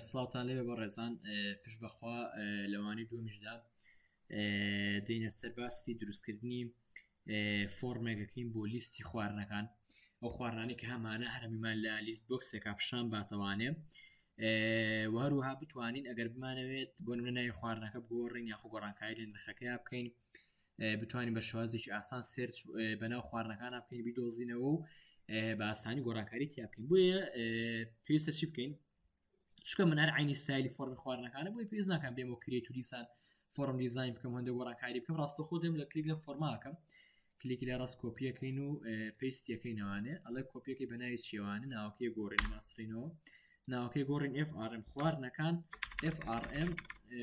سڵاوتان لێبێ بەڕێزان پشت بەخوا لەوانی دووەمیشدا دێنە سەر باسی دروستکردنی فۆرمێکەکەین بۆ لیستی خواردنەکان ئەو خواردنانی کە هەمانە هەرمیمان لە list box ێکا پیشان باتەوانێ وهروها بتوانین ئەگەر بمانەوێت بۆ نمونە ناوی خواردنەکە بگۆڕین یاخۆ گۆڕانکاری لە نرخەکەیا بکەین بتوانین بە شێوازێکی ئاسان search بەناو خواردنەکانە بکەین بیدۆزینەوە و بە ئاسانی گۆڕانکاری تیا بکەین بۆیە پێویستە چی بکەین چونکە من هەر عینی ستایلی فۆرمی خواردنەکانە بۆی پێویست ناکەم بێمەوە create و دیسان form design بکەم هەندێک گۆڕانکاری بکەم ڕاستەخۆ دێم لە کلیک لەم فۆرماکەم کلیکی لە ڕاست کۆپیەکەین و paste یەکەینەوانێ ئەڵێ کۆپیەکەی بە ناوی چیوانە ناوەکەی گۆڕین ماسرینەوە ناوەکەی گۆڕین FRM خواردنەکان FRM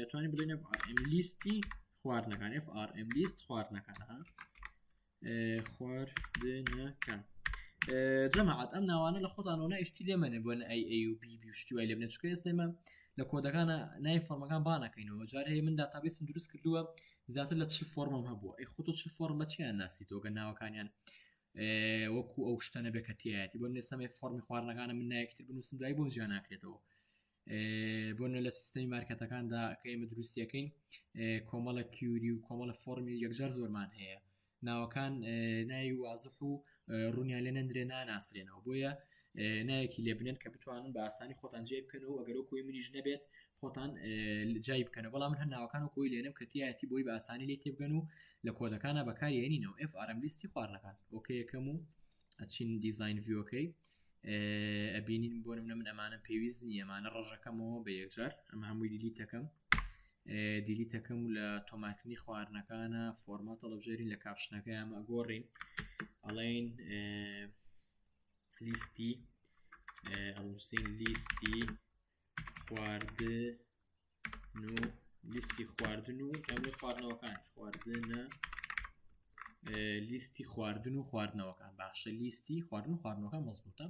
توانی بڵێن FRM لیستی خواردنەکان FRM لیست خواردنەکان ها خواردنەکان جەماعەت ئەم ناوانە لە خۆتانەوە نایشتی لێمەنێ بۆ ئەی ئەی و بی بی و شتی وای لێ بنێ چونکە ئێستا ئێمە لە کۆدەکانە ناوی فۆرمەکان بانەکەینەوە جار هەیە من database م دروست کردووە زیاتر لە چل فۆرمم هەبووە ئەی خۆ تۆ چل فۆرم بە چیان ناسیتەوە گە ناوەکانیان وەکو ئەو شتە نەبێ کە تایەتی بۆ نێسەمێ فۆرمی خواردنەکانە من نایەکتر بنووسم دوای بۆم جیا ناکرێتەوە بۆ نە لە سیستەمی مارکەتەکاندا کە ئێمە دروستیەکەین کۆمەڵە query و کۆمەڵە فۆرمی یەکجار زۆرمان هەیە ناوەکان ناوی وازح و ڕوونیان لێ نەندرێ ناناسرێنەوە بۆیە نایەکی لێ بنێن کە بتوانن بە ئاسانی خۆتان جێ بکەن و ئەگەر کۆی منیش نەبێت خۆتان جای بکەنەوە بەڵام من هەر ناوەکان و کۆی لێنم کە تایەتی بۆی بە ئاسانی لێ تێبگەن و لە کۆدەکانە بەکارێنینەوە FRM لیستی خواردنەکان okay یەکەم و ئەچین design view ەکەی ئەبینین بۆ منە من ئەمانە پێویست نییە ئەمانە ڕەشەکەمەوە بە یەکجار ئەمە هەمووی delete ەکەم delete ەکەم و لە تۆمارکردنی خواردنەکانە فۆرمات هەڵبژێرین لە caption ەکە ئەمە گۆڕین ئەڵێن لیستی ئەڵوسین لیستی خواردن و لیستی خواردن و ئەمە خواردنەوەکان خواردنە لیستی خواردن و خواردنەوەکان باشە لیستی خواردن و خواردنەوەکان مەزبوطە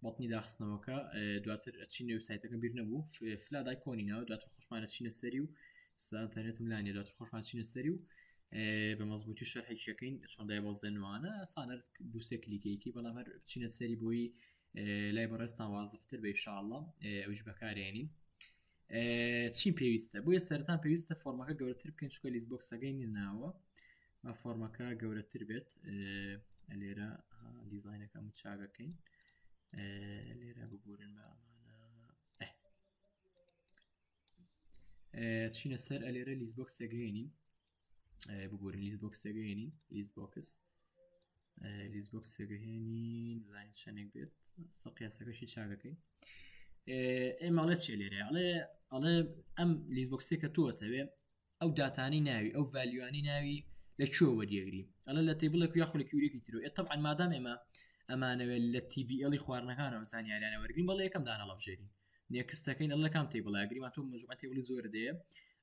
button ی داخستنەوەکە دواتر ئەچینە وبسایتەکە بیر نەبوو فلادای کۆنی ناوە دواتر خۆشمانە چینە سەری و سانتەنێتم لانیە دواتر خۆشمان چینە سەری و بە مەزبوطی شەرحێکیەکەین چۆن دای بۆ زێنوانە سانەر دووسێ کلیکەیەکی بەڵام هەر بچینە سەری بۆی لای بەڕێزتان وازحتر بە ئیشاءاللە ئەویش بەکارێنین چی پێویستە بۆیە سەرتان پێویستە فۆرمەکە گەورەتر بکەین چکە list box ەکەی ناوە با فۆرمەکە گەورەتر بێت لێرە دیزینەکەم چاگەکەین لێرە ببورن بە ئەمانە چینە سەر ئەلێرە list box ێک هێنین ببورن list box ێک هێنین list box list box ێک هێنین بزانین چەندێک بێت سەقیاسەکەشی چاگەکەین ئێمە ئەڵێ چێ لێرە ئەڵێ ئەڵێ ئەم list box ێکە تۆتەوێ ئەو داتانی ناوی ئەو value انی ناوی لە کوێ وەریەگری ئەڵێ لە table ێک یاخود لە query ێکی تر ئێ طبعا مادام ئێمە ئەمانەوێت لە TBL ی خواردنەکانەوە زانیاریانە وەرگین بەڵێ یەکەم دانە هەڵبژێرین next ەکەین ئەڵێ کام table ئەگریمان تۆ مەجموعە table ی زۆر دەیە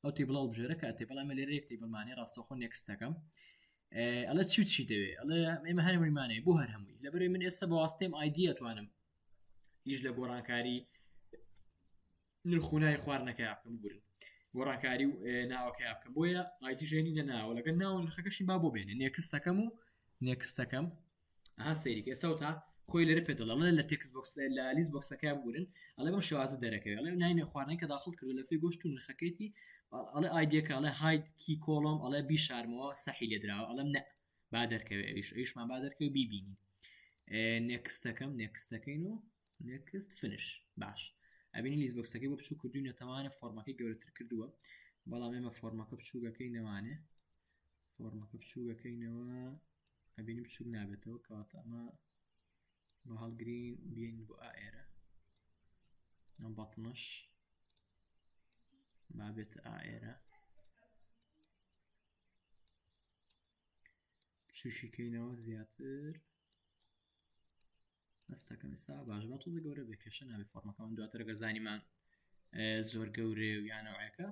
ئەو table هەڵبژێرە کە table ئەمە لێرە یەک table مانێ ڕاستەوخۆ next ەکەم ئەڵێ چی چی دەوێ ئەڵێ ئێمە هەر هەموویمانەیە بۆ هەر هەمووی لەبەرەی من ئێستا بە واستێم ID ئەتوانم ئیش لە گۆڕانکاری نرخ و ناوی خواردنەکە بکەم بگورن گۆڕانکاری و ناوەکە بکەم بۆیە ID ژێنی لە ناوە لەگەل ناو نرخەکەشی با بۆ بێنێ next ەکەم و next ەکەم ئەها سەیری ئێستا تا خۆی لێرە پێ دەڵێ لە text box لە list box ەکە بگورن ئەڵێ بەم شێوازە دەرەکەوێت ئەڵێ ناوی خواردن کە داخل کردو لە فی گۆشت و نرخەکەیتی ئەڵێ ID ەکە ئەڵێ hide key column ئەڵێ بیشارمەوە سەحی لێدراوە ئەڵێم نە با دەرکەوێ ئەویش ئەویشمان با دەرکەوێ بیبینین next ەکەم next ەکەین و next finish باش ئەبینی list box ەکەی بۆ بچوو کردوینە تەوانە فۆرمەکەی گەورەتر کردووە بەڵام ئێمە فۆرمەکە بچووگەکەی نەوانێ فۆرمەکە بچووگەکەینەوە ئەبینی بچووک نابێتەوە کەواتە ئەمە بە هەڵگرین بین بۆ ئائێرە ئەم button ەش با بێت ئائێرە بچووشی کەینەوە زیاتر هەستەکەم ئێستا باش با تۆزە گەورە بێ کێشە نابێ فۆرمەکەمان دواتر گەر زانیمان زۆر گەورەیە و یانەوەیەکە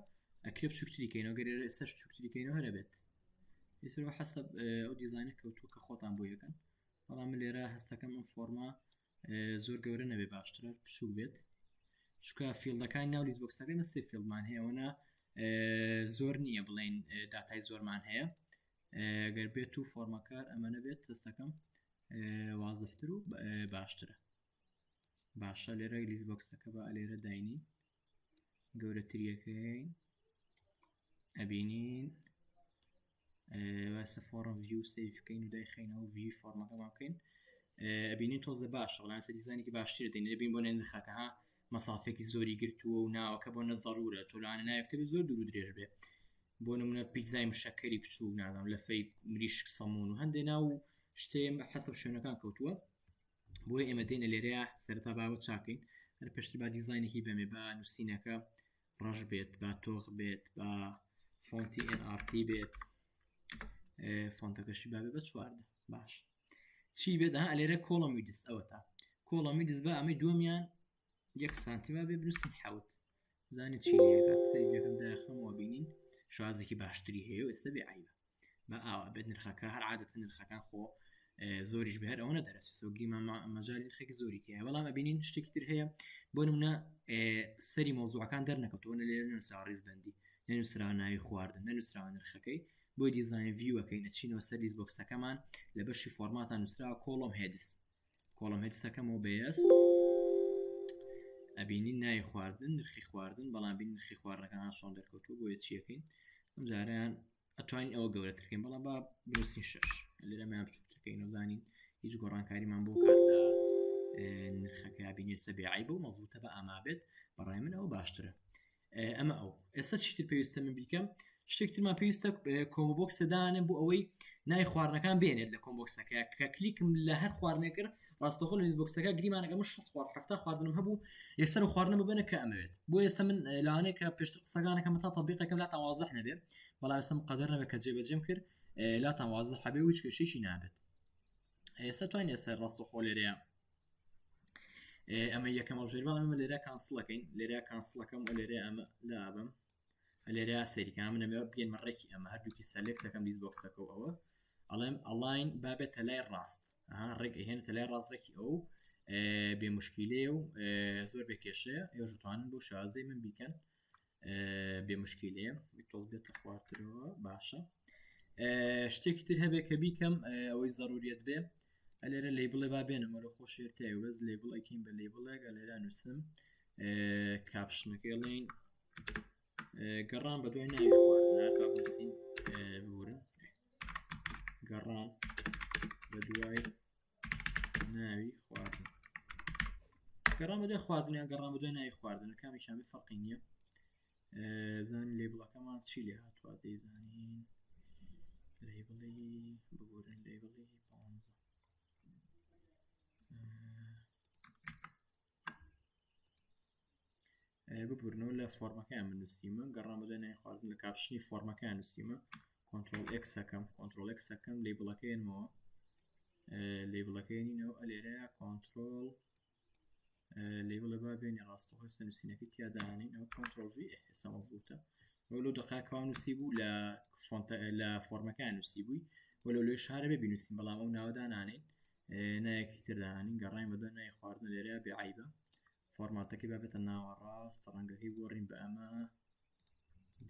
ئەکرێ بچووکتری کەینەوە گەر سەر بچووکتری کەینەوە هەرە بێت ئیترەوە حەسەب ئەو دیزینە کەوتووە کە خۆتان بۆ یەکەن بەڵام من لێرە هەستەکەم ئەم فۆرمە زۆر گەورە نەبێ باشترە بچووک بێت چونکە field ەکانی ناو list box ەکەی مە سێ field مان هەیە ئەوەنە زۆر نییە بڵین داتای زۆرمان هەیە گەر بێت و فۆرمەکار ئەمە نەبێت هەستەکەم وازحتر و باشترە باشە لێرە list box ەکە بە لێرە داینین. گەورەتریەکەین ئەبینین واسە form view save بکەین و دایخینەوە view فۆرمەکەمان بکەین ئەبینین تۆزە باشە بەڵام سە دیزانێکی باشتر دێن لەبین بۆ نرخەکە ها مەسافێکی زۆری گرتووە و ناوەکە بۆ نەزەرورە تۆ لەوانە ناوێکتە بێ زۆر دوور و درێژ بێ بۆ نمونە پیتزای مشەکەری بچوو نازانم لەفەی مریشک سەمون و هەندێ ناو شتێ حەسەب شوێنەکان کەوتووە بۆیە ئێمە دێنە لێرەیە سەرەتا باوە چاکەین هەر پێشتر با دیزاینێکی بەمێ با نووسینەکە ڕەش بێت با تۆخ بێت با فۆنتی NRT بێت فۆنتەکەشی بابێ بە 14 باش چی بێت ها لێرە column width ئەوە تا column width بە ئەمەی دووەمیان یەک سانتیما بێ بنووسین حوت زانانی چی لێکات سەری یەکەم داخەمەوە بینین شازێکی باشتری هەیە و ئێستا بێ عیبە بە ئاوا بێت نرخەکە هەر عادەتە نرخەکان خۆ زۆریش بە هەر ئەوە نەدەرەسەوە گریمان مەجای نرخێکی زۆری تایە بەڵام ئەبینین شتێکی تر هەیە بۆ نمونە سەری مۆزوعەکان دەرنەکەوتەوە نە لێرە نووسرا ڕیزبندی نەنووسرا ناوی خواردن نەنووسراوە نرخەکەی بۆی design view ەکەی نەچینەوە سەر list box ەکەمان لە بەشی format ا نووسراوە column heads column heads ەکەمەوە بە yes ئەبینین ناوی خواردن نرخی خواردن بەڵام بین نرخی خواردنەکان چۆن دەرکەوتووە بۆیە چیەکەین ئەم جاریان ئەتوانین ئەوە گەورەترکەین بەڵام با بنووسین شش لێرەمان بچووکترکەین و زانین هیچ گۆڕانکاریمان بۆ کات لە نرخەکە بینێ سەبێ عیبە و مەزبوتە بە ئاما بێت بەڕای من ئەوە باشترە ئەمە ئەو ئێستا چیتر پێویستە من بیکەم شتێک ترمان پێویستە combo box دانێن بۆ ئەوەی نای خواردنەکان بێنێت لە combo box ەکە کە کلیکم لە هەر خواردنێک کرد ڕاستەخۆ لە list box ەکە گریمانەکە من 60 خوارد حەفتا خواردنم هەبوو یەکسەر و خواردنە ببەنە کە ئەمەوێت بۆ ئێستا من لەوانەیە کە پێشتر قسەکانەکەم تا تەبیقەکەم لاتان وازح نەبێ بەڵام ئێستا قەدەر نەبێت کە جێبەجێم کرد لاتان وازح هەبێ و هیچ کێشەیەکی نابێت ئێستا توانین ئێستا ڕاستەخۆ لێرەیە ئەمە یەکەم هەڵبژێر بەڵام ئەمە لێرە cancel ەکەین لێرە cancel ەکەم و لێرە ئەمە لابم لێرە سەیریکە منەمەوە بگەینمە ڕێکی ئەمە هەردووکی select ەکەم list box ەکە و ئەوە ئەڵێم align بابێتە لای ڕاست ها ڕێک ئەهێنێتە لای ڕاست ڕێکی ئەو بێ مشکیلەیە و زۆر بێ کێشەیە ئێوە توانن بۆ شازەی من بیکەن بێ مشکیلەیە تۆز بێتە خوارترەوە باشە شتێکی تر هەبێ کە بیکەم ئەوەی زەروریەت بێ ئەلێرە label ێ با بێنم لە خۆشێرتای بەس label ئەکەین بە label ێک ئەلێرا نووسم caption ەکەی ڵین گەڕان بە دوای ناوی خواردن با بنووسین بورن گەڕان بە دوای ناوی خواردن گەڕان بە دوای خواردنیان گەڕان بە دوای ناوی خواردن کامیشان بێ فەرقی نییە بزانین label ەکەمان چی لێ هاتووە دەیزانین label ی بگۆرن label ی پ ببورنەوە لە فۆرمەکەیان من نووسیمە گەڕام بەدوای ناوی خواردن لە caption ی فۆرمەکەیان نووسیمە control X ەکەم control X ەکەم label ەکەیەنمەوە label ەکەیەنینەوە ئەلێرەیە control label ە با بێنی ڕاستەخۆ ئێستا نووسینەکەی تیادانین ئەو control V ئێستا مەزبوتە ئەو لەو دقاکەوە نووسی بوو لە فۆنتە لە فۆرمەکان نووسی بووی وەلو لێ شارە بێ بینوسین بەڵام ئەو ناوەدانانین نایەکی تردانین گەڕاین بەدوای ناوی خواردن لێرە بێ عیبە فۆرماتەکەی با بێتە ناوەڕاست ڕەنگەکەی گۆڕین بە ئەمە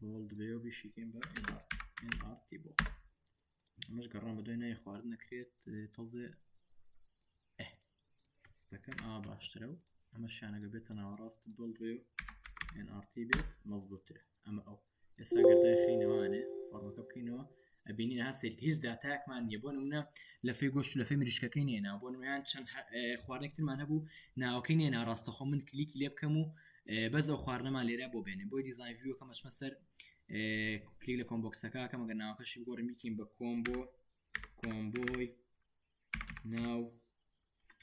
bold بێ و بیشیکەین بە NRT بۆ ئەمەش گەڕان بە دوای ناوی خواردن نەکرێت تۆزێ ستەکەم ئا باشترە و ئەمە شانەگە بێتە ناوەڕاست bold بێ و NRT بێت مەزبوترە ئەمە ئەو ئێستا گەر دایخەینەوانێ فۆرمەکە بکەینەوە ئەبینین ها سەیر هیچ داتایەکمان نییە بۆ نمونە لە فێ گۆشت لە فێ مریشکەکەی نێنا بۆ نمویان چەند خواردنێک ترمان هەبوو ناوەکەی نێنا ڕاستەخۆ من کلیکی لێ بکەم و بەس ئەو خواردنەمان لێرە بۆ بێنێ بۆی design view ەکەم ئەچمە سەر کلیک لە combo box ەکە کەم ئەگەر ناوەکەشی بگۆڕین بیکەین بە combo combo ی ناو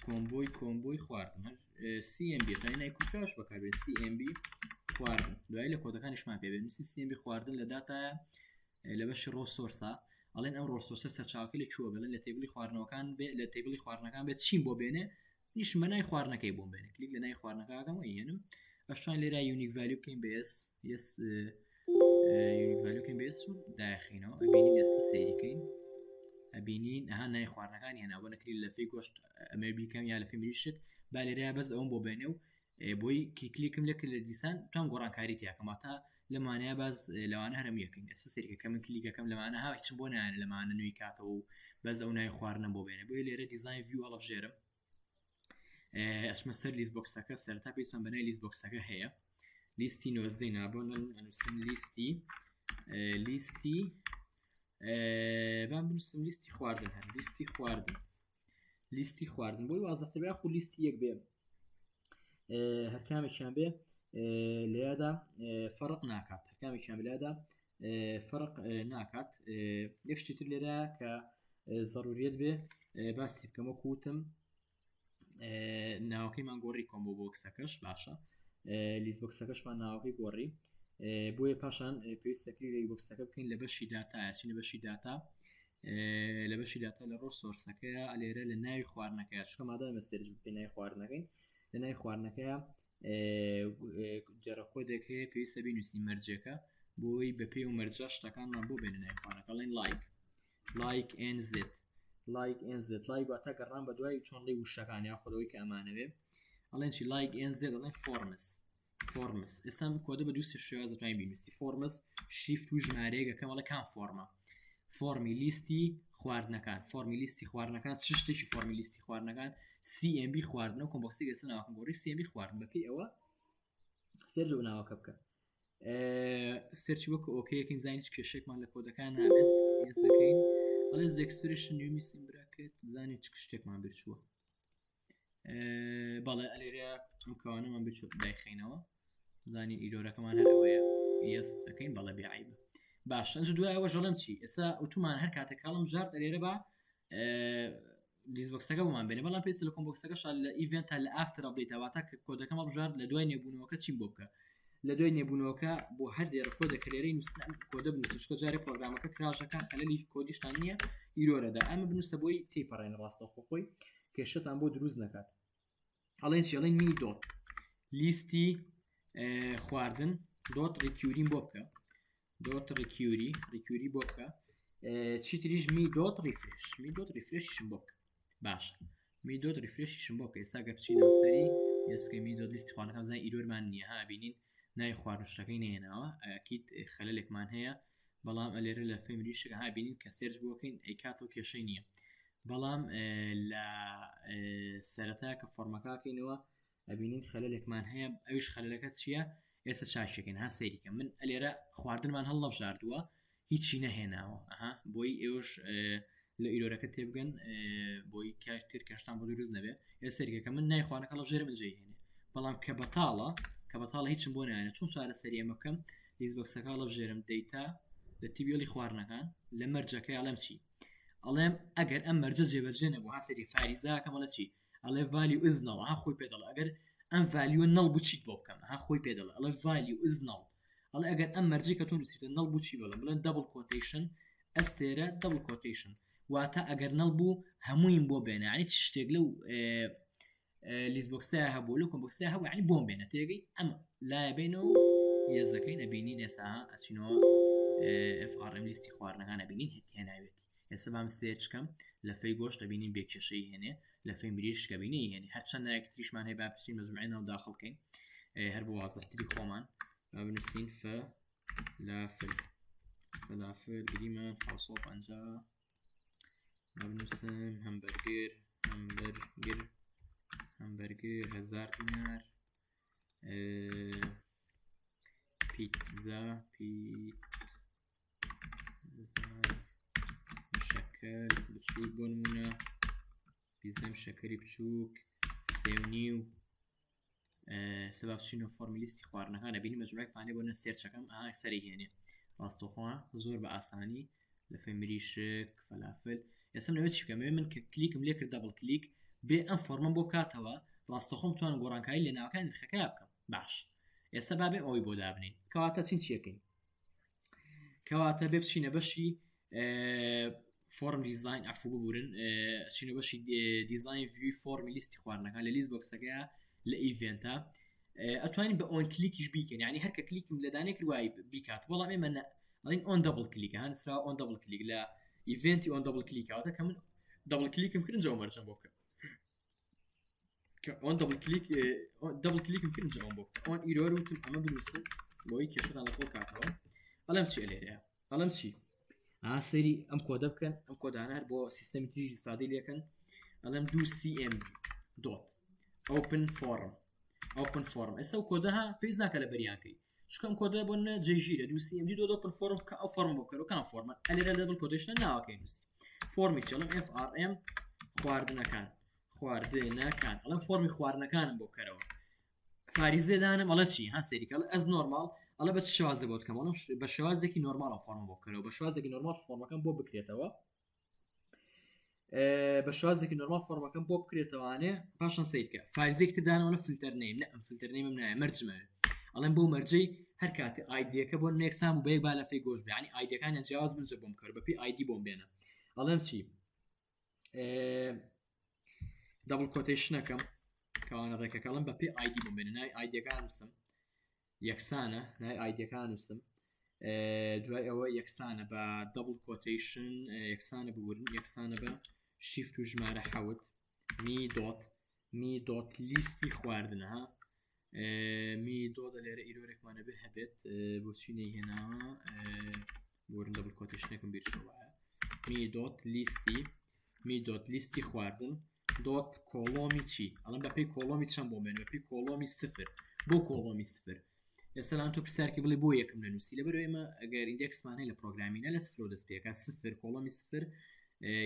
combo ی combo ی خواردن هەر CMB توانین ناوی کورتکراوش بەکاربێت CMB خواردن دوایی لە کۆدەکانیشمان پێ بێت نووسی CMB خواردن لە داتایە لە بەشی row source ا ئەڵێن ئەم row source ە سەرچاوەکەی لە کوێوە بڵێن لە table ی خواردنەوەکان بێ لە table ی خواردنەکان بێت چیم بۆ بێنێ نیشم بە ناوی خواردنەکەی بۆم بێنێ کلیک لە ناوی خواردنەکەکەم و ئەیهێنم ئەشتوان لێرە unique value بکەین بە yes yes unique value بکەین بە yes و داخینەوە ئەبینین ئێستا سەیریکەین ئەبینین ئەها نای خواردنەکانی هێنا بۆ نەکری لە فی گۆشت ئەمێ بیکەم یا لە فی مریشک با لێرە بەس ئەوم بۆ بێنێ و بۆی کلیکم لە کرد لە دیسان تام گۆڕانکاری تیاکەم واتە لەمانەیە باز لەوانە هەرم یەکەین ئێستا سەیرکە کە من کلیکەکەم لەمانە ها هیچم بۆ نایەنە لەمانە نوێی کاتەوە و بەس ئەو ناوی خواردنم بۆ بێنێ بۆیە لێرە design view هەڵبژێرم ئەچمە سەر list box ەکە سەرەتا پێویستمان بە ناوی list box ەکە هەیە. لیستی نۆزدەی نابۆ ئەنووسم لیستی لیستی بام بنووسم لیستی خواردن هەر لیستی خواردن لیستی خواردن بۆی وازەتە بێ خو لیستی یەک بێ هەرکامێکیان بێ لەیادا فەرق ناکات هەرکامێکیان بلادا فەرق ناکات یەک شتی تر لێرە کە زەڕوریت بێ باسی بکەم وەکو وتم ناوەکەیمان گۆڕی combo box ەکەش باشە list box ەکەشمان ناوەکەی گۆڕی بۆیە پاشان پێویستەکەی list box ەکە بکەین لە بەشی داتا چینە بەشی داتا لە بەشی داتا لە row source ەکەیە ئەلێرە لە ناوی خواردنەکەی چکە مادەمە search بکەین ناوی خواردنەکەین لە ناوی خواردنەکەیە جەرە کۆدێک هەیە پێویستە بینوسی مەرجەکە بۆی بەپێی و مەرجە شتەکانمان بۆ بێنە ناوی خواردنەکە like like NZ like NZ like واتە گەڕان بە دوای چۆن ڵی وشەکان یا خۆەوەی کە ئەمانەوێ ئەڵێن چی like NZ ئەڵێن forms forms ئێستا کۆدە بە دوو شێواز دەتوانین بینوسی forms shift و ژمارەیەک ئەکەم ئەڵێ کام فۆرمە فۆرمی لیستی خواردنەکان فۆرمی لیستی خواردنەکان چ شتێکی فۆرمی لیستی خواردنەکان CMB خواردنەوە combo box ی ئێستا ناوەکەم گۆڕی CMB خواردن بەپێی ئەوە search بۆ ناوەکە بکە search ی وەکو okay یەکەین بزانین هیچ کێشێکمان لە کۆدەکان نابێت yes ەکەین ئەڵێ expression you missing bracket بزانین چ شتێکمان بیرچووە بەڵێ ئەلێرە ئەم کەوانەمان بچوو دایخینەوە زانین error ەکەمان هەر ئەوەیە yes ئەەکەین بەڵێ بێ عیبە باش ئەنج دوای ئەوە ژەڵم چی ئێستا وتومان هەر کاتێک هەڵم ژارد ئەلێرە بە list box ەکە بۆمان بێنێ بەڵام پێویستە لە combo box ەکەش لە event تا لە after update واتە کە کۆدەکەم هەڵبژارد لە دوای نوێبوونەوەکە چیم بۆ بکە لە دوای نوێبوونەوەکە بۆ هەر دێڕە کۆدە کە لێرەی نووسن ئەم کۆدە بنووسن چونکە جارێ پرۆگرامەکە crash ەکە خەلەلی کۆدیشتان نییە error ەدا ئەمە بنووسە بۆی تێپەڕێن ڕاستەوخۆ خۆی کێشەتان بۆ دروست نەکات ئەڵێن چی ئەڵێن me dot لیستی خواردن dot requery م بۆ بکە dot requery requery بۆ بکە چیتریش me dot refresh me dot refresh یشم بۆ بکە باشە me dot refresh یشم بۆ بکە ئێستا گەر بچینەوە سەری yes کە me dot لیستی خواردنەکان زای error مان نییە ها بینین نای خواردن شتەکەی نێناوە ئەکید خەلەلێکمان هەیە بەڵام ئەلێرە لە فەیمری شتەکە ها بینین کە search بۆکەین ئەیکاتەوە کێشەی نییە بەڵام لە سەرەتا کە فۆرمەکەکەینەوە ئەبینین خەلەلێکمان هەیە ئەویش خەلەلەکە چییە ئێستا چاکەکەین ها سەیریکە من ئەلێرە خواردنمان هەڵنەبژاردووە هیچی نەهێناوە ئەها بۆی ئێوەش لە error ەکە تێبگەن بۆی کاشتر کەشتان بۆ دروست نەبێ ئێسەریکەکە من نایخوانەکە ڵەژێرە من جێهێنێ بەڵام کە بەتاڵە کە بەتاڵە هیچم بۆ نایەنە چۆن چارەسەری ئەمە بکەم list box ەکە هەڵبژێرم data لە table ی خواردنەکان لە مەرجەکەی ئەڵێم چی ئەڵێم ئەگەر ئەم مەرجە جێبەجێ نەبوو ها سەری فاریزاکەم ئەڵێ چی ئەڵێ value is null ها خۆی پێ دەڵێ ئەگەر ئەم value null بوو چیت بۆ بکەم ها خۆی پێ دەڵێ ئەڵێ value is null ئەڵێ ئەگەر ئەم مەرجی کە تۆ نووسیتە null بوو چی بڵێ بڵێن double quotation ئەستێرە double quotation واتە ئەگەر null بوو هەموویم بۆ بێنە یعنی چ شتێک لەو list box ە هەبوو لەو combo box ە هەبوو یعنی بۆم بێنە تێگەی ئەم لایە بینەوە yes ەکەی نەبینین ئێسا ئەچینەوە FRM لیستی خواردنەکان ئەبینین هێناوێتی ئێستا بام search کەم لە فەی گۆشت ئەبینین بێ کێشەی هێنێ لە فەی مریشک ئەبینی هێنێ هەرچەند نایەک تریشمان هەیە با بچین مەجموعەی ناو داخڵ کەین هەر بۆ وازحتری خۆمان با بنووسین فە لافل فەلافل گریمان 750 با بنووسم هەمبەرگر هەمبەرگر هەمبەرگر هزار دینار پیتزا پیتزا شەکەر بچووک بۆ نمونە پیزەم شەکەری بچووک سێ و نیو سەبا بچینەوە فۆرمی لیستی خواردنەکان ئەبینی مەجموعێکمان هەیە بۆ نە search ەکەم ئاها سەری هێنێ ڕاستەوخۆ زۆر بە ئاسانی لە فەی مریشک فەلافل ئێستا من ئەوێ چی بکەم ئەوێ من کە کلیکم لێ کرد double click بێ ئەم فۆرمەم بۆ بکاتەوە ڕاستەخۆم توانم گۆڕانکاری لە ناوەکانی نرخەکە بکەم باش ئێستا با بێ ئەوەی بۆ دابنین کەواتە چین چیەکەین کەواتە بێ بچینە بەشی form design عفو ببورن چینە بەشی design view فۆرمی لیستی خواردنەکان لە list box ەکەیە لە event ە ئەتوانین بە on click یش بیکەن یعنی هەر کە کلیکم لە دانێک وای بیکات بەڵام ئێمە ئەڵین on double click هەنسرا on double click لە event ی on double click کەواتە کە من double click م کردن جەو مەرجم بۆ بکە کە on double click double click م کرد جواب بۆ on error وتم ئەمە بنووسن بۆی کێشەتان لە خۆ کاتەوە ئەڵێم چی لێرەیە ئەڵێم چی ئا سەیری ئەم کۆدە بکەن ئەم کۆدانە هەر بۆ سیستەمی تریش ئیستفادەی لێکەن ئەڵێم دوو CM dot open form. Open form ئێستا و کۆدە ها پێویست ناکە لە بەریانکەی چکەم کۆدە بۆ نە جێژیرە دوو CMD dot open form کە ئەو فۆرم بۆ بکەرەوە کام فۆرمە ئەلێرە double quotation ە ناوەکەی نووسی فۆرمی چڵم FRM خواردنەکان خواردنەکان ئەڵم فۆرمی خواردنەکانم بۆ بکەرەوە فاریزێ دانم ئەڵە چی ها سەیریکە ئەڵێ as normal ئەڵێ بە چ شێوازێک بۆ بکەم ئەڵێم بە شێوازێکی normal فۆرم بۆ بکەرەوە بە شێوازێکی normal فۆرمەکەم بۆ بکرێتەوە بە شێوازێکی normal فۆرمەکەم بۆ بکرێتەوانێ پاشان سیرکە فارزێک تر دانەوە filter name نە ئەم filter name م نایە مەرجمە ئەڵێم بۆ مەرجەی هەر کاتێ ID ەکە بۆ نێکسان و بەیەک با لەفەی گۆش بیانی ID ەکانیان جیاواز بنجە بۆم کەر بەپی ID بۆم بێنە ئەڵێم چی double quotation ەکەم کەوانە ڕێکەکەڵم بە پێ ID بۆم بێنە ناوی ID ەکان نووسم یەکسانە ناوی ID ەکان نووسم دوای ئەوە یەکسانە بە double quotation یەکسانە بورن یەکسانە بە shift و ژمارە حەوت me dot me dot لیستی خواردنە ها me dot لێرە error ێکمانە بێ هەبێت بۆچی نەیهێناوە بورن double quotation ێکم بیرچووە me dot لیستی me dot لیستی خواردن dot column ی چی ئەڵم بەپی column ی چەند بۆ مێن بەپی column ی سفر بۆ column ی سفر ئێستا تۆ پرسیارکی بڵێ بۆ یەکم نەنووسی لەبەر ئێمە ئەگەر index مان هەیە لە programming ە لە سفرەوە دەست پێکا سفر column ی سفر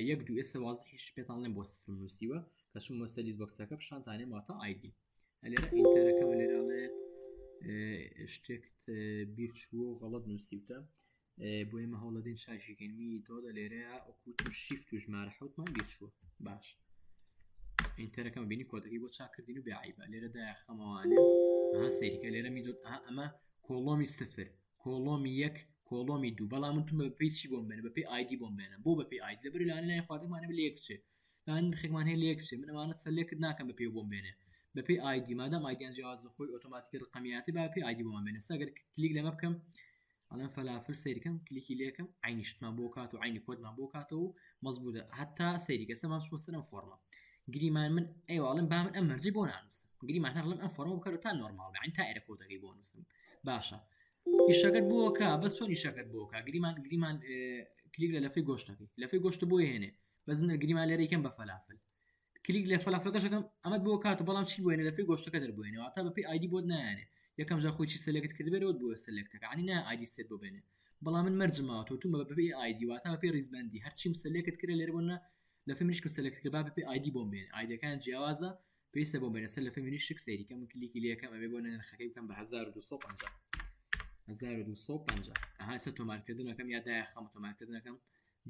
یەک دوو ئێستا وازحیش پێتان لێم بۆ سفرم نووسیوە کە چوومە سەر list box ەکە پیشانتانێ واتە ID لێرە enter ەکەم لێرە ئەڵێت شتێکت بیر چووە و غەڵەت نووسیوتە بۆ ئێمە هەوڵەدەین چاکیکەین me dot ە لێرەیە وەکوتم shift و ژمارە حوتمان بیر چووە باش enter ەکەم بینی کۆدەکەی بۆ چاکردین و بێعیبە لێرە دایە خەمەوانێ ئەها سەیریکە لێرە me dot ئەمە column ی سفر column ی یەک column ی دوو بەڵام من تومە بەپێی چی بۆم بێنە بەپێی ID بۆم بێنە بۆ بەپێی ID لەبەر لانە لای خواردنمانە لە یەک بچێ لان نرخێکمان هەیە لە یەک بچێ من ئەمانە select ناکەم بەپێی بۆم بێنێ بەپێی ID مادام ID یان جیاوازە خۆی ئۆتۆماتیکی ڕقەمیاتی با بەپێی ID بۆمان بێنێ سەگەر کلیک لەمە بکەم ئەڵێم فەلافل سەیرکەم کلیکی لێکەم عینی شتمان بۆ کات و عینی کۆدمان بۆ کاتەوە و مەزبوطە هەتا سەیری کە سەمان چوە سەرم فۆرمە گریمان من ئەیواڵم با من ئەم مەرجی بۆ نانووسم گریمان هەرڵم ئەم فۆرمە بکەرەوە تا نۆرماڵ بێ تا ئێرە کۆدەکەی بۆ نووسم باشە ئیشەکەت بۆکە بەس چۆن ئیشەکەت بۆکە گریمان گریمان کلیک لە لەفەی گۆشتەکەی لەفەی گۆشت بۆ هێنێ بەس من گریمان لێرەکەم بە فەلافل کلیک لە فەلافلەکەشەکەم ئەمەت بۆ کات بەڵام چی بۆێنێ لەفەی گۆشتەکە دەربێنێ واتە بەپی ID بۆت نایانێ یەکەم جا خۆی چی select کردبێت بۆ select ەکە عنی نا ID set بۆ بێنێ بەڵام من مەرجم ماوە تۆ تومە بەپی ID واتە بەپی ڕیزبندی هەرچیم select کرد لێرە بۆ نە لەفەی مریشکم select کرد با بەپی ID بۆم بێنێ ID ەکان جیاوازە پێویستە بۆ بێنە سەر لەفەی مریشک سەیری کەم کلیکی لێکەم ئەبێ بۆ نرخەکەی بکەم بە 1250 1250 ئەها ئێستا تۆمارکردنەکەم یا دایخەم تۆمارکردنەکەم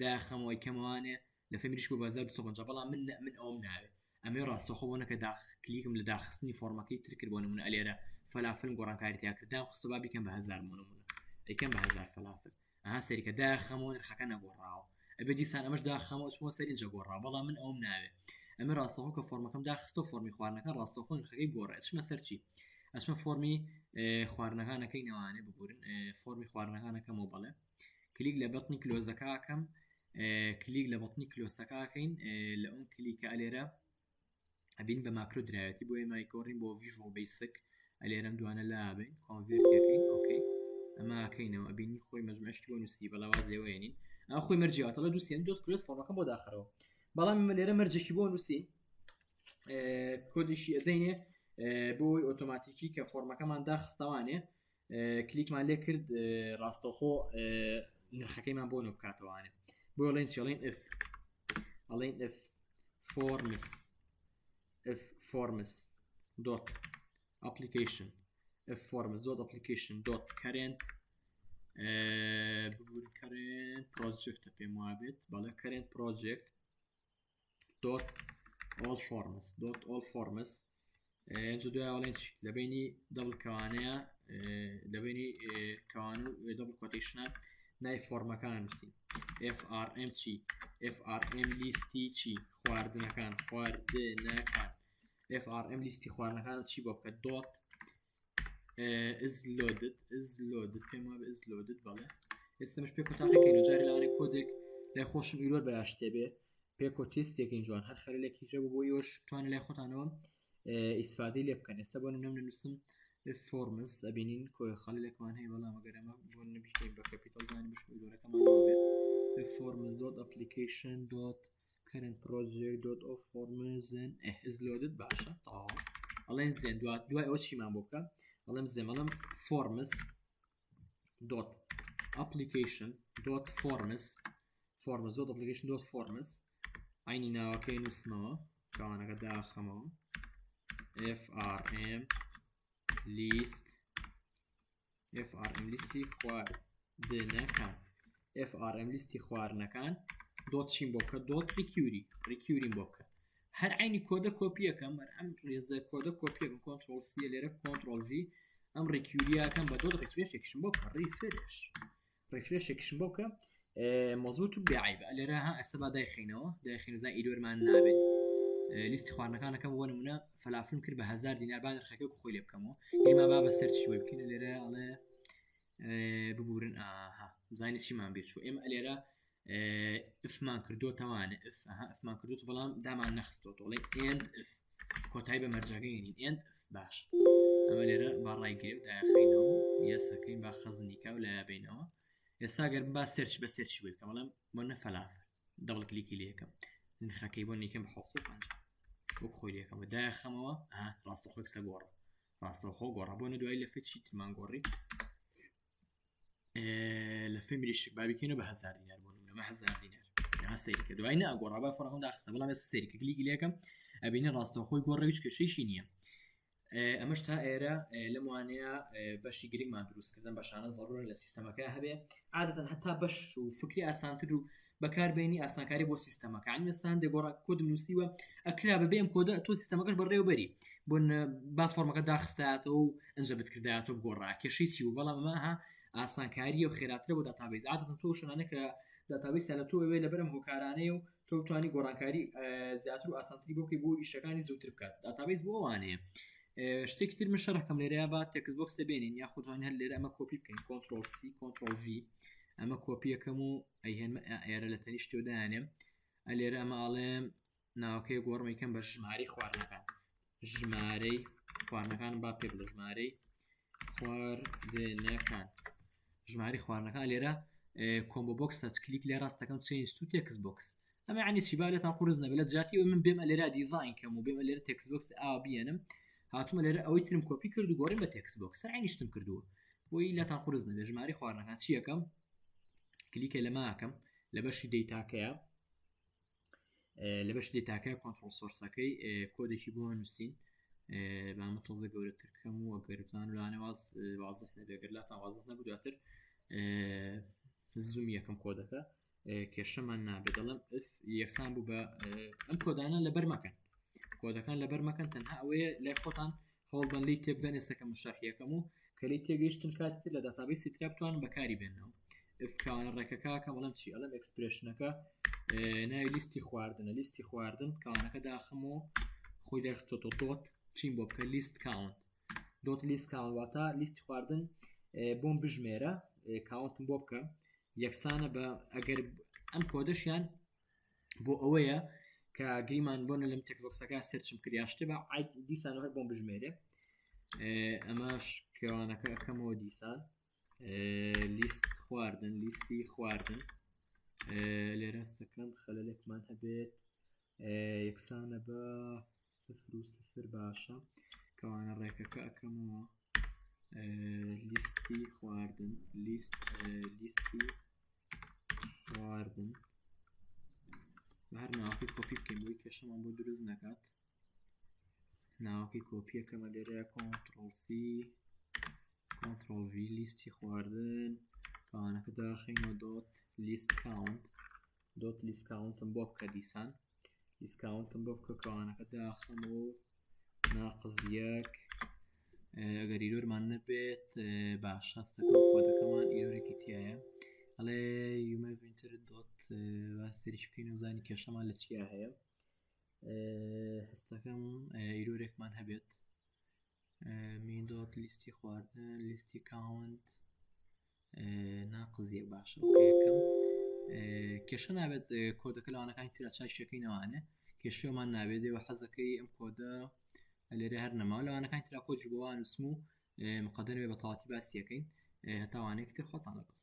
داخەمەوەی کەمەوانێ لەفەی مریشک بۆ 1250 بەڵام من من ئەوم ناوێ ئەمێ ڕاستەخۆ بۆ نەکە داخ کلیکم لە داخستنی فۆرمەکەی تر کرد بۆ نمونە ئەلێرە فەلافلم گۆڕانکاری تیا کرد دام خستە با بیکەم بە 1000 بۆ نمونە ئەیکەم بە 1000 فەلافل ئەها سەریکە داخەمەوە نرخەکە نەگۆڕاوە ئەبێ دیسان ئەمەش داخەمەوە چمەوە سەرنجە گۆڕا بەڵام من ئەوم ناوێ ئەمە ڕاستەخۆ کە فۆرمەکەم داخستە فۆرمی خواردنەکە ڕاستەخۆ نرخەکەی گۆڕێ چمە سەر چی ئەچمە فۆرمی خواردنەکانەکەی نەوانێ ببورن فۆرمی خواردنەکانەکەمەوە بەڵێ کلیک لە button ی close ەکەکەم کلیک لە button ی close ەکەکەین لە ئەم کلیکە ئەلێرە ئەبین بە ماکرۆ دراوێتی بۆ ئێمە گۆڕین بۆ Visual Basic ئەلێرەم دوانە لابین convert ەکەین okay ئەماکەینەوە ئەبینی خۆی مەجموعشتی بۆ نووسی بەڵاواز لێوەێنین ئەو خۆی مەرجیاتە لە دووسێن dot close فۆرمەکەم بۆ داخەرەوە بەڵام ئمە لێرە مەرجێکی بۆ نووسین کۆدیشی ئەدەینێ بۆی ئۆتۆماتیکی کە فۆرمەکەمان داخستەوانێ کلیکمان لێ کرد ڕاستەوخۆ نرخەکەیمان بۆ نۆ بکاتەوانێ بۆ ئەڵێن چڵین if ئەڵێن if forms if forms dot application if forms dot application dot current ببور current project پێم وابێت بەڵێ current project dot all forms dot all forms ئەنجا دوای ئەڵێن چی لە بینی double کەوانەیە لە بینی کەوان و double quotation ە نای فۆرمەکان نووسین FRM چی FRM لیستی چی خواردنەکان خواردنەکان FRM لیستی خواردنەکان چی بۆ بکە dot is loaded is loaded پێم وابێ is loaded بەڵێ ئێستا مش پێکۆ تاقیکەین و جارێ لەوانەیە کۆدێک لای خۆشم error بە شتێ بێ پێکۆ تێستێکین جوان هەر خەرلێک هیچە بۆ ئێوەش توانە لای خۆتانەوە ئیسفادەی لێ بکەن ئێستا بۆ نمونە نووسم forms ئەبینین کۆی خەڵێکمان هەیە بەڵام ئەگەر ئەمە بۆ نبیکەین بە capital زانی بشم error ەکەمان بێت forms dot application dot current project dot all forms is loaded باشە تەواو. ئەڵێن then دوای ئەوە چیمان بۆ بکە؟ ئەڵێم then ئەڵێم forms dot application dot forms forms dot application dot forms عینی ناوەکەی نووسمەوە کەوانەکە داخەمەوە FRM list FRM لیستی خواردنەکان FRM لیستی خواردنەکان dot چیم بۆ بکە dot requery requery م بۆ بکە هەر عینی کۆدە کۆپیەکەم هەر ئەم ڕێزە کۆدە کۆپیەکەم control C لێرە control V ئەم requery یەکەم بە dot refresh ێکشم بۆ بکە refresh refresh ێکشم بۆ بکە مەزبوط و بێعیبە لێرە ها ئەسە با دایخینەوە دایخین زان error مان نابێت لیستی خواردنەکانەکەم بۆ نمونە فەلافلم کرد بە هزار دینار با نرخەکە خۆی لێ بکەمەوە ئێمە با بە search بۆی بکەین لێرە ئەڵێ ببورن ئاها زانی چیمان بیر چوو ئێمە لێرە if مان کردو تەوانە if if مان کردو بەڵام دامان نەخستۆتەوەڵێ end if کۆتایی بە مەرجەکەینین end if باش ئەمە لێرە با ڕایگرێ و داخینەوە یەسەکەین با خەزنیکا و لایە بینەوە ئێستا گەر با search بە search بۆی بکەم بەڵام بۆ نە فەلافل double click ی لێکەم نرخەکەی بۆ نیکەم بە 750 وەک خۆی لێکەم و داخەمەوە ڕاستەخۆ کسە گۆڕ ڕاستەوخۆ گۆڕە بۆ نە دوای لە فچی ترمان گۆڕی لە فێ مریشک بابیکەینەوە بە هزار دینار بۆ نمونە هزار دینار سەیرکە دوای ناگۆڕا بە فڕەکەم داخستە بەڵام ئێستا سەیرکە کلیکی لەکەم ئەبینی ڕاستەوخۆی گۆڕە هیچ کێشەیشی نییە ئەمەش تا ئێرە لەم وانەیە بەشی گرنگمان دروستکردن بەشانە زەڕورە لە سیستەمەکە هەبێ عادەتەن هەتا بەش و فکری ئاسانتر و بەکاربێنی ئاسانکاری بۆ سیستەمەکە عنی مەسەلەن هەندێک گۆڕا کۆدم نووسیوە ئەکرا بەبێ ئەم کۆدە تۆ سیستەمەکەش بەڕێوەبەری بۆ با فۆرمەکە داخستایەتەوە و ئەنجە بتکردایەتەوە بگۆڕا کێشەی چی بوو بەڵام ئەمە ها ئاسانکاریە و خێراترە بۆ database عادەتەن تۆ شوێنانە کە database لە تۆ ئەوێ لەبەرم هۆکارانەیە و تۆ بتوانی گۆڕانکاری زیاتر و ئاسانتری بۆ بکەی بۆ ئیشەکانی زووتر بکات database بۆ ئەوانەیە شتێکی تر من شەرحکەم لێرەیە با text box بێنین یاخود هەر لێرە ئەمە کۆپی بکەین control C control V ئەمە کۆپیەکەم و ئەیهێنمە ئێرە لە تەنیشتی و دایانێم ئەلێرە ئەمە ئاڵێم ناوەکەی گۆڕمی کەم بە ژمارەی خواردنەکان ژمارەی خواردنەکان با پێ بڵێ ژمارەی خواردنەکان ژمارەی خواردنەکان لێرە combo box کلیک لێ ڕاستەکەم change to text box ئەمە عنی چی با لێتان قورس نەبێت لە جیاتی ئەوەی من بێمە لێرە دیزاین کەم و بێمە لێرە text box ئا بیێنم هاتومە لێرە ئەوەی ترم کۆپی کرد و گۆڕیم بە text box سەر عینی شتم کردووە بۆی لەتان قورس نەبێت ژمارەی خواردنەکان چی یەکەم کلیکە لە ماکەم لە بەشی دەیتاکەیە لە بەشی دەیتاکە control source ەکەی کۆدێکی بۆ نووسین بامە تۆزە گەورەتر کەم و ئەگەرتان لانێ واز وازح نەبێ گەر لاتان وازح نەبوو دواتر زووم یەکەم کۆدەکە کێشەمان نابێت دەڵێم یەکسان بوو بە ئەم کۆدانە لەبەر مەکەن کۆدەکان لەبەر مەکەن تەنها ئەوەیە لای خۆتان هەوڵبەن لی تێبگەن ئێستا کە مشەحیەکەم و کە لی تێگەیشتن کاتی تر لە database ی ترا بتوانن بەکاری بێنەوە if کەوانە ڕێکەکە کە بەڵام چی ئەڵێم expression ەکە ناوی لیستی خواردنە لیستی خواردن کەوانەکە داخم و خۆی دەخستۆتۆ dot چین بۆ بکە list count dot list count واتە لیستی خواردن بۆم بژمێرە count م بۆ بکە یەکسانە بە ئەگەر ئەم کۆدەشیان بۆ ئەوەیە کە گریمان بۆ لەم text box ەکە search م کریا شتێ بە دیسان هەر بۆم بژمێرێ ئەمەش کەوانەکە ئەەکەمەوە دیسان لیست خواردن لیستی خواردن لێرەستەکەم خەلەلێکمان هەبێت یەکسانە بە سفر و سفر باشە کەوانە ڕێکەکە ئەەکەمەوە لیستی خواردن لیست لیستی خواردن هەر ناوەکەی کۆپی بکەین بۆی کێشەمان بۆ دروست نەکات ناوەکەی کۆپیەکەمە لێرە control C control V لیستی خواردن کەوانەکە داخینەوە dot list count dot list count م بۆ بکە دیسان list count م بۆ بکە کەوانەکە داخەمەوە و ناقز یەک ئەگەر error مان نەبێت باش هەستەکەم کۆدەکەمان error ێکی تایە ئەڵێ you may enter dot سەریش بکەین و زانی کێشەمان لە چیا هەیە هەستەکەم error ێکمان هەبێت مین dot لیستی خواردن لیستی count ناقزیە باشە یەکەم کێشە نابێت کۆدەکە لەوانەکانی ترا چاکشەکەی نەوانێ کێشەمان نابێت دێوە حەزەکەی ئەم کۆدە لێرە هەر نەما لەوانەکانی ترا کۆج بۆوان نووسم و مقدر بێ بە تەواتی باسیەکەین هەتاوانێک تر خۆتان لەگەڵ.